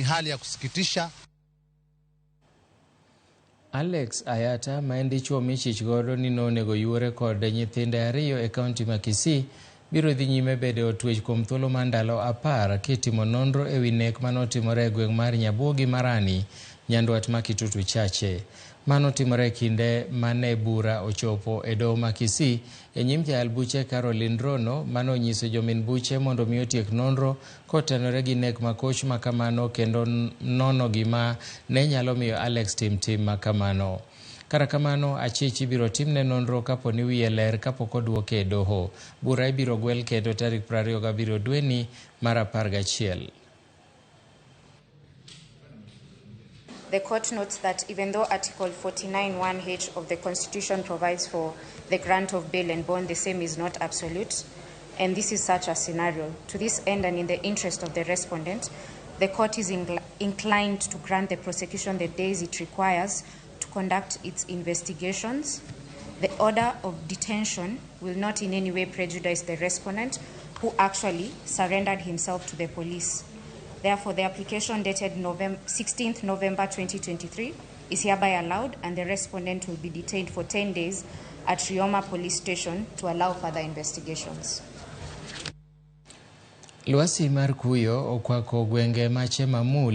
hali ya kusikitisha. Alex Ayata ma en dichuo michich godo ni nonego yuore kod nyithinde ariyo e kaunti ma Kisii biro dhi nyime bedo e od twech kuom thuolo mar ndalo 10 kitimo nonro ewi nek manotimore e gweng' mar Nyabuogi Marani, nyandwat ma Kitutu Chache. Mano timore e kinde mane bura ochopo e doho ma Kisii e nyim jayal buche Caroline Rono manonyiso jomin buche mondo mi otiek nonro kotenore gi nek makoch makamano kendo nono gima ne nyalo miyo Alex tim tim makamano. Kata kamano, achich ibiro timne nonro kapo ni wiye ler kapok oduoke e doho. Bura ibiro gwel kendo tarik 27 dweni mar 11. The court notes that even though Article 49(1)H of the Constitution provides for the grant of bail and bond, the same is not absolute, and this is such a scenario. To this end, and in the interest of the respondent, the court is inclined to grant the prosecution the days it requires to conduct its investigations. The order of detention will not in any way prejudice the respondent, who actually surrendered himself to the police. Therefore, the application dated 16th November 2023 is hereby allowed, and the respondent will be detained for 10 days at Rioma Police Station to allow further investigations. Lwasi mar kuyo okwako gwenge ma Chemamul.